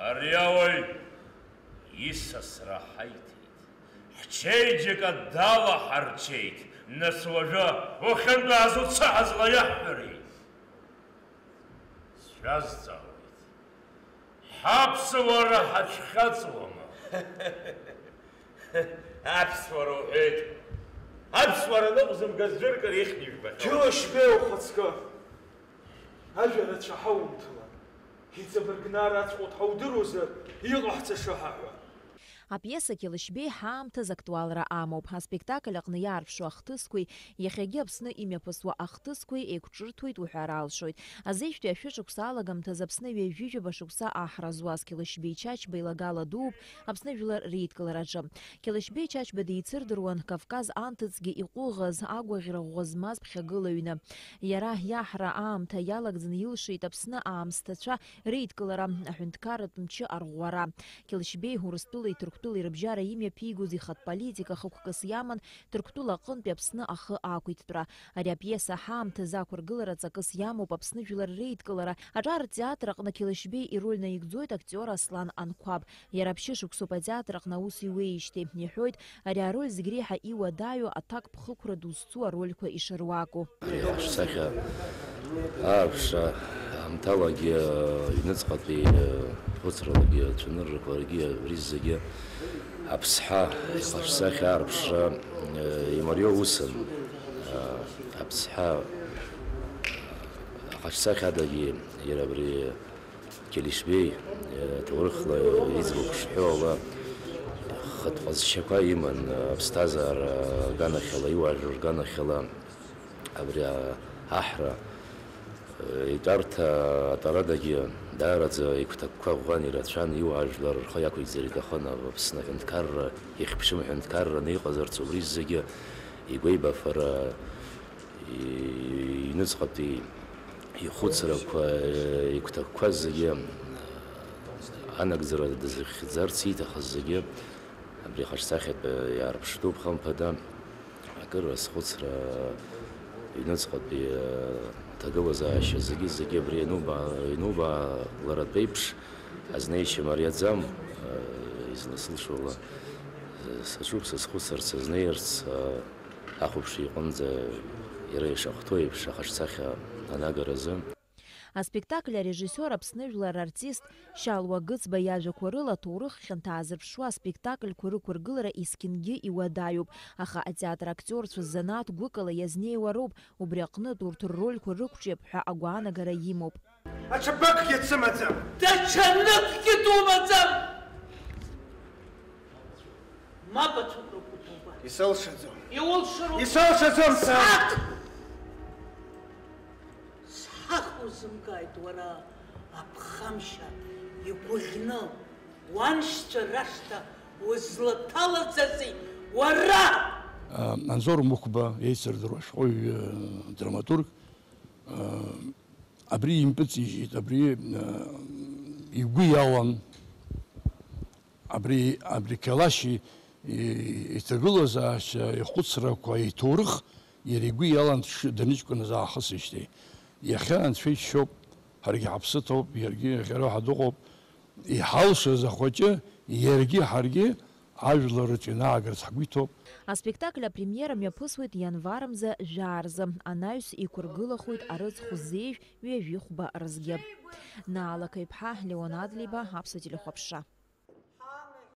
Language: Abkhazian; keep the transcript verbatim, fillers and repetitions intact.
Ари ауаҩ исасра ҳаиҭеит. Ҳчеиџьыка далаҳарчеит, нас уажәы ухьынтәааз уцәыҳазла иаҳҳәари? Сшәазҵаауеит, ҳаԥсуара ҳацәхьаҵуама? Аԥсуара уҳәеит. Аԥсуара ныҟәзымгаз ӡәыркыр ихьны ижәбахьоу. Џьоушьбеи ухаҵкы! Ажәа рацәа ҳаумҭалан. Иҵабыргны ара аҵҟәа дҳаудыруазар, иҟаҳҵаша ҳаҳәа. Апиеса Қьалышьбеи ҳаамҭаз актуалра амоуп. Аспектакль аҟны иаарԥшу ахҭысқәеи иахьагьы Аԥсны имҩаԥысуа ахҭысқәеи еиқәҿырҭуеит уҳәар алшоит. Азеижәтәи ашәышықәса алагамҭаз Аԥсны ҩажәижәаба шықәса аҳра зуаз Қьалышьбеи Чачба илагала дууп Аԥсны жәлар реидкылараҿы. Қьалышьбеи Чачба деицырдыруан Кавказ анҭыҵгьы иҟәыӷаз, агәаӷьра ӷәӷәа змаз ԥхьагылаҩны. Иара иаҳра аамҭа иалагӡаны илшеит Аԥсны аамсҭацәа реидкылара, аҳәынҭқарратә мчы арӷәӷәара. Қьалышьбеи Урыстәылеи Ҭырқәтәылеи рыбжьара имҩаԥигоз ихатә политика хықәкыс иаман Ҭырқәтәыла аҟынтәи Аԥсны ахы ақәиҭтәра. Ари апиеса ҳаамҭазы ақәыргылара ҵакыс иамоуп Аԥсны жәлар реидкылара. Аҿар театр аҟны Қьалышьбеи ироль наигӡоит актиор Аслан Анқәаб. Иара ԥшьышықәсоуп атеатр аҟны аус иуеижьҭеи. Иҳәоит, ари ароль зегь реиҳа иуадаҩу, аҭакԥхықәра ду зцу арольқәа ишыруаку. Ари ҳаҿсахьа аарԥшра аамҭалагьы, аҩныҵҟатәи хәыцралагьы, ацәаныррақәа ргьы, абри зегьы аԥсҳа ихаҿсахьа аарԥшра имариоу усын. Аԥсҳа ахаҿсахьа адагьы иара абри Келешбеи, э, ҭоурыхла иӡбахә шҳәо ала, хатә ҟазшьақәа иман, аԥсҭазаара аганахьала, иуаажәлар рганахьала, абри а-, аҳра, э, итәарҭа атәарадагьы даараӡа игәҭакқәа ӷәӷәан ирацәан, иуаажәлар рхы иақәиҵар иҭахын Аԥсны аҳәынҭқарра, ихьԥшым ҳәынҭқарраны иҟазарц убри зегьы игәеибафара, иҩныҵҟатәи ихәыцрақәа, игәҭакқәа зегьы анагӡара дазыхьӡарц ииҭахыз зегьы абри хаҿсахьатә иаарԥштәуп, хымԥада, акыр азхәыцра, иҩныҵҟатәи аҭагылазаашьа зегьы, зегьы абри иануба-, ианубааларатә еиԥш, азнеишьа мариаӡам, изласылшола саҿуп сазхәыцырц, сазнеирц, ахәаԥшҩы иҟынӡа иара ишахәҭоу еиԥш, ахаҿсахьа анагаразы. Аспектакль арежиссиор Аԥсны жәлар артист Шьалуа Гыцба иажәақәа рыла аҭоурых хьанҭа аазырԥшуа аспектакльқәа рықәыргылара есқьынгьы иуадаҩуп, аха атеатр актиорцәа ззанааҭ гәыкала иазнеиуа роуп, убри аҟнытә урҭ ррольқәа рықәҿиап ҳәа агәаанагара имоуп. Аҽа бакгьы дсымаӡам. Даҽа ныкгьы думаӡам. Мап ацәыбрақәа убар. Исылшаӡом. Иулшароуп. Исылшаӡом, сан. Схаҭ! Сҳах узымгааит уара, аԥхамшьа, игәыӷьны, уаншьцәа рашҭа узлаҭалаӡазеи уара? Анзор Мықәба, еицырдыруа ашәҟәыҩҩы, драматург, абри импыҵижьеит, абри игәы иалан. Абри, абри Қьалашь и-, иҭагылазаашьа, ихәыцрақәа, иҭоурых иара игәы иалан дш-, даныҷкәыназ аахысижьҭеи. Иахьа Анцәа иџьшьоуп, ҳаргьы ҳаԥсы ҭоуп, иаргьы иахьа роуҳа дыҟоуп. Иҳалшаз ахәыҷы, иаргьы ҳаргьы ажәлар рҿы инаагарц ҳгәы иҭоуп. Аспектакль апремиера мҩаԥысуеит ианвар мза жәаа рзы. Анаҩс иқәыргылахоит арыцхә зеижә ҩажәи хәба рзгьы. Наала Қаиԥҳа, Леон Адлеиба, Аԥсуа телехәаԥшра.